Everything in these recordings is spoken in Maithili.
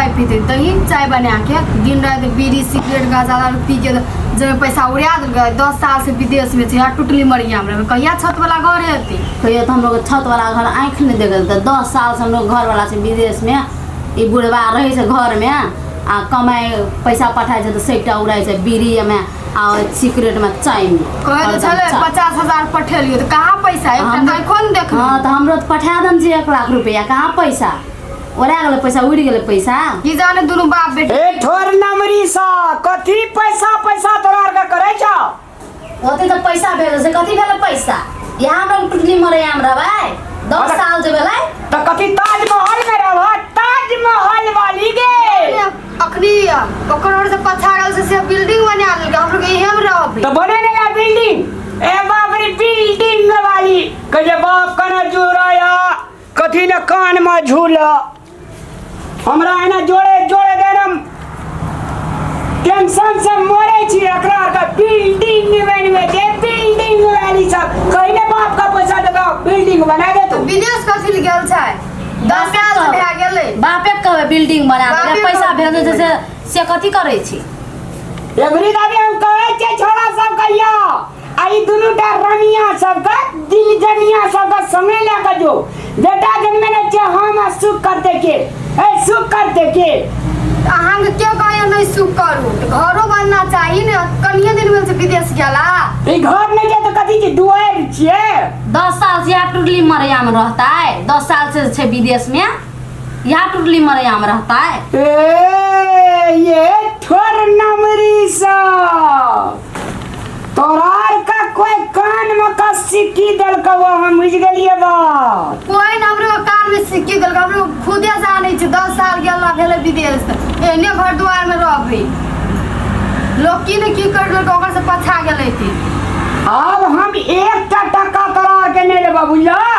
चाय पीते दही चाय बना के दिन राति बीड़ी सिगरेट गांजा दारू पी के जब पैसा उड़ा देलकै 10 साल से विदेश में छै आ टुटली मरिया में रहबै कहिया छत वाला घर हेतै। कहियो तऽ हमलोग छत वाला घर आँखि नहि देखल तऽ 10 साल से हमलोग घर वाला छै विदेश में। ई बुढ़बा रहै छै घर में आ कमाइ पैसा पठाइ छै तऽ सभटा उड़ाइ छै बीड़ी में आ सिगरेट में चाय में। कहै तऽ छलै 50,000 पठेलियै तऽ कहाँ पैसा एकटा तऽ एखन देखलियै। हाँ तऽ हमरो तऽ पठा देने छै 1 लाख रुपया, कहाँ पैसा ओरा गेलै, पैसा उड़ि गेलै पैसा। की जाने दुनू बाप बेटी। ए ठोर नमरी सा कथी पैसा पैसा तोरा आर के करै छौ? ओते तऽ पैसा भेजै छै, कथी भेलै पैसा? यहाँ हम टुटली मरैयामे रहबै 10 साल जे भेलै। तऽ कथी ताजमहल में रहब? ताजमहल वाली गे अखनी ओकर और से पछा गेल से बिल्डिंग बना लेलकै, हम लोग इहे में रहबै। तऽ बने ने बिल्डिंग। ए बाप रे बिल्डिंग वाली कहे बाप कना जोड़ाया कथी ने कान में झूला। हमरा एना जोड़े जोड़े देना टेंशन से मरे छी। एकरा आर के बिल्डिंग बनवे दे, बिल्डिंग वाली सब कहिले बाप का पैसा देगा बिल्डिंग बना दे। तू विदेश कथी ले गेल छै? 10 साल से भए गेलै। बापे के कहबै बिल्डिंग बना दे, बापे पैसा कहबै। भेजै छै से कथी करै छी? एबरी दादी हम कहै छियै छोड़ा सब कहिया आ ई दुनू टा रनिया सबके दिल जनिया सबके संगे लए के जो बेटा जन्मे ने छियै हम आ सुख करते के ए सुख करते के। अहाँके केओ कहैया नहि सुख करू तऽ घरो बनना चाही ने। कनिये दिन भेल छै विदेश गेला। ई घर नहि छै तऽ कथी छै? दुआरि छियै। 10 साल से यहाँ टुटली मरैया में रहता है, 10 साल से छै विदेश में, यहाँ टुटली मरैया में रहता है। ए ये ठोर नमरी सब तोरार का कोई कान में का सिक्की देलकौ हम बुझि गेलियै बात। कोई न हमरो कान में सिक्की देलकौ, हमरो खुदे जानै छै। 10 साल गेला भेलै विदेश, एहने घर दुआर में रहबै। लोग की ने की कर देलकै ओकर से पछा गेलै ती। आब हम एकटा टका तोरा आर के नहि लेबऽ बुझलऽ।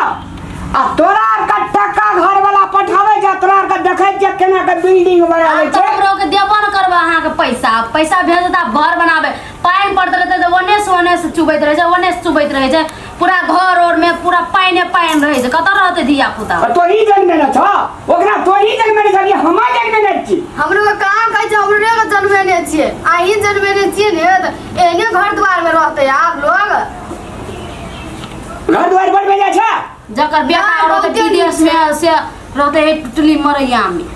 आ तोरा आर के टका घर वाला पठाबै छै, तोरा आर के देखै छियै केना के बिल्डिंग बनाबै आब तऽ छै। हमरो के देबो न करबै अहाँके पैसा, पैसा भेजत आब घर बनाबै। पानि पड़ैत रहतै तऽ ओने से ओने से चुबैत रहै छै, ओने से चुबैत रहै छै, पूरा घर ओर में पूरा पानि पानि रहै छै, कतऽ रहतै धिया पुता? आ तोही जन्मेने छह ओकरा? तोही जन्मेने छह कि हमे जन्मेने छी? हमरो के कहाँ कहै छै, हमरे के जन्मेने छियै, अहीं जन्मेने छियै ने तऽ एहने घर दुआर में रहतै आब लोग। घर दुआर बनबै जाइ छै। जकर बेटा नहि, रहतै बहुते विदेश नीक में से रहतै हे टुटली मरैया में।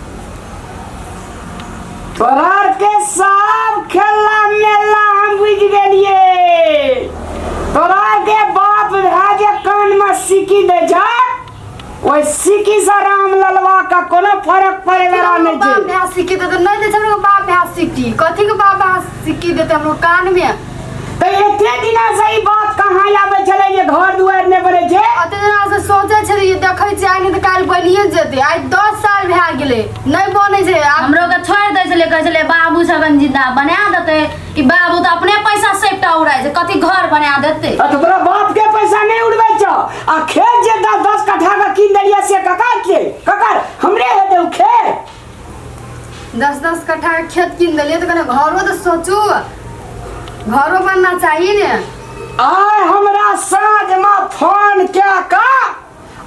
तोरा के सब खेला मेला हम बुझि गेलियै। तोरा के बाप भए जे कान में सिक्की दै छै ओहि सिक्की से राम ललवा का कोनो फर्क पड़े वाला नहीं बाप छै। भैया सिक्की देते नहीं दै छै हमरो बाप भैया सिक्की, कथी के बाप भैया सिक्की देते हमरो कान में? तऽ एते दिना से ई बात कहाँ आबै छलै जे घर दुआरि नहि बनै छै? एते दिना से सोचै छलियै देखै छियै आइ नहि तऽ काल्हि बनिए जेतै। आइ 10 साल भए गेलै नहि बनै छै। आब हमरो के छोड़ि दै छलै, कहै छलै बाबू सगन जिंदा बना देतै। ई बाबू तऽ अपने पैसा सबटा उड़ाइ छै, कथी घर बना देतै? आ तऽ तोरा बाप के पैसा नहि उड़बै छौ? आ खेत जे 10 कट्ठा के कीन देलियै से ककर छै? ककर? हमरे हेतै ओ खेत। 10-10 कट्ठा के खेत कीन देलियै तऽ कने घरो तऽ सोचू, घरो बनना चाही ने। आइ हमरा साँझ में फोन कए कऽ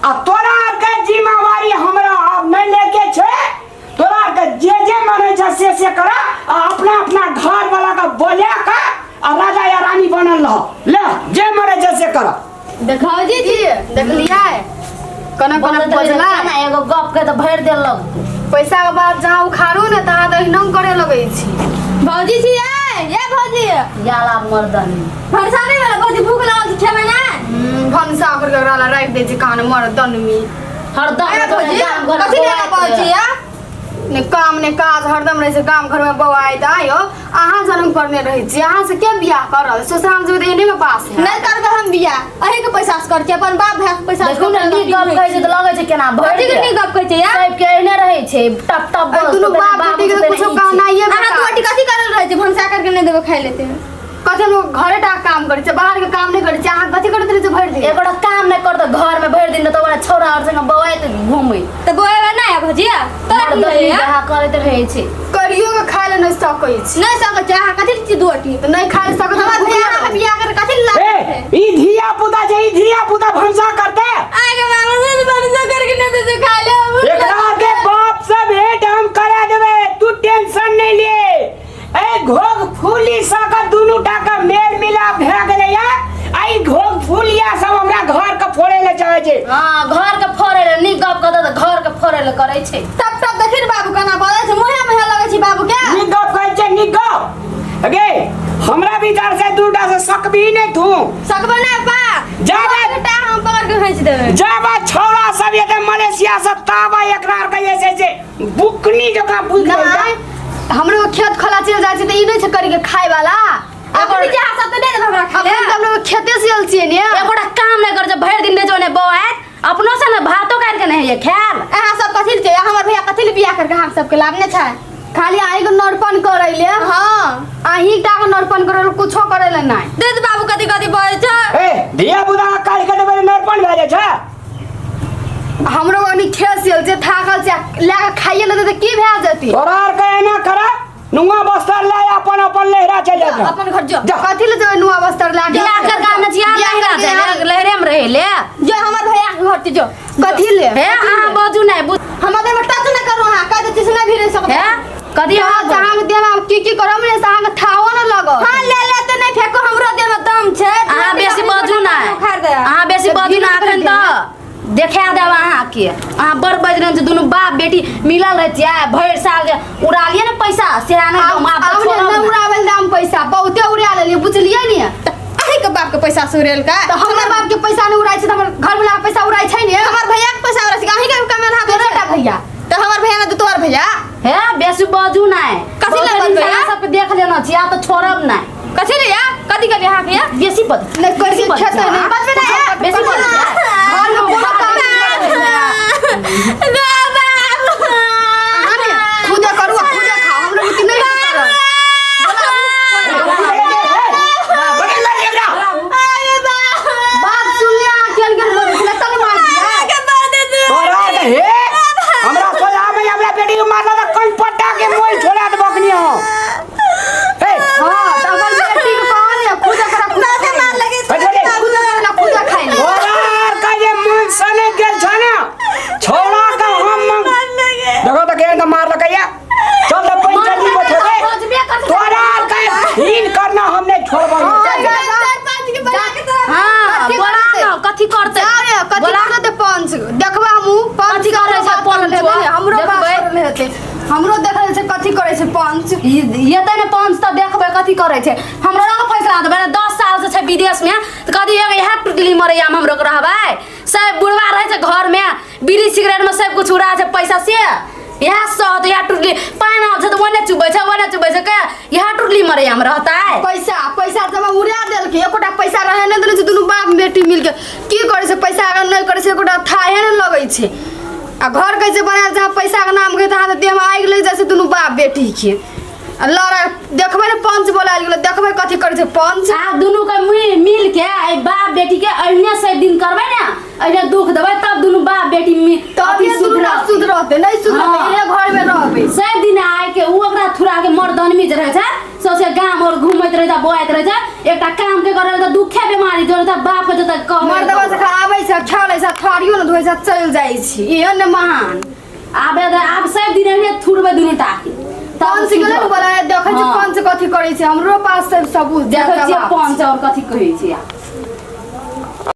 आ तोरा आरके जिम्मेवारी हमरा आब नहि लेके छै। तोरा आरके जे जे मन होइ छै से से कर आ अपना अपना घर वाला के बोला कऽ आ राजा या रानी बनल रह, ले जे मन होइ छै से कर। देखौ जी देखलियै कोना कोना बोलैत रहै छै, बजला। केना एगो गप के तऽ भरि देलक। पैसा के बात जहाँ उखाड़ू ने तहाँ तऽ एहिना करे लगै छी। भौजी छी ए ए भौजी याला मर्दनी भरसा नहीं वाला भौजी भूख लागल छै खेबै ना? भनसा करके ओकरा ला राखि दै छै कान मर्दनमी। हरदम ए भौजी गाम घर कथी लेला भौजी आ? ने काम ने काज हरदम रहै छै गाम घर में बौआइत। आयो अहाँ जन्म करने रहै छी, अहाँ से के बियाह करल? ससुराल जेबै तऽ एहने में बास है। नहीं करबै हम बियाह, अहीं के पैसा से करके अपन बाप भाई के पैसा से देखू ने नीक गप कहै छै तऽ लगै छै केना भरि कथी के नीक गप कहै छै यार? सबके एहने रहै छै टप टप एहि बस दुनू तऽ बाप बेटी के बाबू कुछो तऽ कहनाइए अहाँ बेकार। दू कथी करल रहै छै? भनसा करके नहीं देबै खाइ लेते। कथी हम लोग घरे टा काम करै छियै, बाहर के काम नहि करै छियै। अहाँ कथी करैत रहै छियै भरि दिन? एगोटा काम नहि करतौ घर में भरि दिन तऽ ओकरा छौड़ा आओर संगे बौआइत घूमै। तऽ बौएबा नहि आब भजिया तोरा की मर्दनी होइया? जहाँ करैत रहै छै। करियो के खाइ लए नहि सकै छी। नहि सकै छै अहाँ कथी छी दू अटी? तऽ नहि खाइ लए सकै हमरा तऽ भैया भूखले के बियाह कर कथी ए लागै छै? ई धिया पुता छै, ई धिया पुता भनसा करतै? आगे मामा से भनसा करके नहीं देते खाइ ले। एकरा के बाप से भेंट हम करा देबै। कुली सब के दुनू टा के मेल मिलाप भए गेलैया। आ ई घोघ फूलिया सब हमरा घर के फोड़े ले चाहे छै। हाँ, घर के फोड़े ले नीक गप करत तऽ घर के फोड़े ले करै छै। तब तब देखी ने बाबू केना बजै छै, मुँहे मुँहे लगै छै बाबू के। नीक गप कहै छै, नीक गप। गे हमरा विचार से दूटा से सकबी नहि तू। सकबै नहि बा। जाबे बेटा हम पकड़ के घींच देबै। जाबा छौड़ा सब एते मलेशिया से ताबा एकरा आर के जे छै से बुकनी जकाँ बुझ नहि, हमरो खेत खोला चलि जाइ छै तऽ ई नहि छै करी के खाय वाला। अपने जे हाथ तऽ नहि देब हमरा खाय अखन तऽ हमरो खेते से आयल छियै ने। एकोटा काम नहि करै छै, भरि दिन रहै छै ओने बौआइत, अपनो से ने भातो काटि के नहि होइए खायल। अहाँ सब कथी ले छै? हमर भैया कथी ले बियाह करके हम सबके लाभ नहि छै? खाली अहीं के नरपन करै ले। हाँ। अहीं टा के नरपन करै ले, कुछो करै ले नहि। दे दे बाबू कथी कथी बजै छै। ए धिया पुता के काटि के देबै नरपन भए जाइ छै। हमरो कनी खेत से आयल छै, थाकल छै, लए के खाइए लेतै तऽ की भए जेतै? तोरा आर के एना कर, नुआ बस्तर ले अपन अपन लहरा चल जा। अपन घर जो। जा। कथी ले जेबै नुआ बस्तर लए के? बियाह करके आनै छी, अहाँ बियाह लहरा करके जाइ ले, लहरे में रहै ले। जो हमर भैया के घर जो। कथी ले? हे अहाँ बाजू नहि हमर देह में टच नहि करू, अहाँ कह दै छी से नहि भिड़े सकबै। हे कथी अहाँ अहाँ जहाँ के देह में की की करब ने से अहाँके थाहो ने लगत। हाँ ले ले तऽ नहि फेको, हमरो देह में दम छै। अहाँ बेसी बाजू नहि, उखाड़ दे। अहाँ बेसी तऽ बाजू भीड़ नहि, करै अखन तऽ देखा देब अहाँके। अहाँ बड़ बाजि रहल छी, दुनू बाप बेटी मिलल रहै छियै, भरि साल जे उड़ा लियै ने पैसा से नहि आब हम आब आब ने छोड़ब नहि नहि। उड़ाबै लए दाम पैसा बहुते उड़ा लेलियै, बुझलियै ने? तऽ अहींके बाप के पैसा से उड़ेलकै? तऽ हमर बाप के पैसा नहि उड़ाइ छै तऽ हमर घर वाला के पैसा उड़ाइ छै ने। हमर भैया के पैसा उड़ाइ छै, अहींके कमेल हाथ तोरे टा भैया। तऽ हमर भैया ने तऽ तोहर भैया। हे बेसी बाजू नहि। कथी लए बहुते बजबै, इंसान आ? सबके देख लेना छी, आब तऽ छोड़ब नहि। कथी ले या? कथी कहलियै अहाँके या? बेसी बज नहि करै बेसी छै, बजै खेतै नहि। बजबै नहि, आ? बेसी बजै छै। घर में कोनो काम नहि करै छै। अहाँ ने खुदे करू आ खुदे खाउ, हमरो बुते नहि हेतै करल। बात सुनलियै अहाँ केहन केहन बजै छलै, तब मारि दियै। तोरा आर के हे हमरा सोझा में हमरा बेटी के मारला तऽ कन पट्टा के मोल छोड़ा देबो अखनी हम। ए हाँ, तऽ अपन बेटी के कहऽ ने, खुदे करा, खुदे खाइ ले। खुदे करा, खुदे खाइ ले। तोरा आर के जे मन सने गेल छ ने छोड़ा के हम मन देखो तऽ केहन तऽ मारलकै या। चल तऽ पंचायती बैठेबै। बजबे करतै। तोरा आर के हीन करना हम नहि छोड़बो। हाँ, जा, जा। हाँ, कथी बोला करतै? ने, कथी करतै? जाओ रे, कथी बोला। करतै पंच? देखबै हमहूँ, पंच कथी करै छै हमरो बात करल पंच? हेतै ने, हमरो बात देखबै। करल हेतै। हमरो देखल छै कथी करै छै पंच। एतै ने पंच तऽ देखबै कथी करै छै। हमरो लग फैसला देबै ने, 10 साल से छै विदेश में, तऽ कथी एगो इएह टुटली मरैया में हमरो के रहबै? सब बुढ़वा रहै छै घर में, बीड़ी सिगरेट में सब कुछ उड़ा छै पैसा से। इएह सहत, इएह टुटली पानि आबै छै तऽ ओने चुबै छै, ओने चुबै छै, के इएह टुटली मरैया में रहतै? पैसा पैसा जमा उड़ा देलकै, एकोटा पैसा रहे नहि देने छै। दुनू बाप बेटी मिलके की करै छै पैसा अगर नहि करै छै, एकोटा थाहे नहि लगै छै। आ घर कैसे बनायल जहाँ पैसाके नाम के तहाँ तऽ देहमे आगि लागि जाइ छै दुनू बाप बेटीके। आ लड़ाइ देखबै ने, पंच बोलायल गेलै, देखबै कथी करै छै पंच। आब दुनू के मिल के एहि बाप बेटी के अहिने सब दिन करबै ने, अहिने दुख देबै, तब दुनू बाप बेटी तब अथी ये दुनू सुधरत। सुधरतै नहि सुधरतै, हाँ। इहे घरमे रहबै। सब दिन आइ के उ ओकरा थुरा के मर्दनमी जे रहै छै, सौंसे गाम और घूमैत रहै छै, बौआइत रहै छै, एकटा काम के करै तऽ दुखे बीमारी जोड़ै छै, बाप के जतऽ कहबै। मर्दबा से आबै छै, खेलै छै, थारियो ने धोइ छै, चलि जाइ छै। एहन ने महान। आबे तऽ आब सब दिन एहने थुरबै दुनू टा के। तब पंच गेलै ने सुधरत। बोला, देखै छी हाँ। पंच कथी करै छै, हमरो पास सब सबूत देखै छियै जवाब। पंच और कथी कहै छै।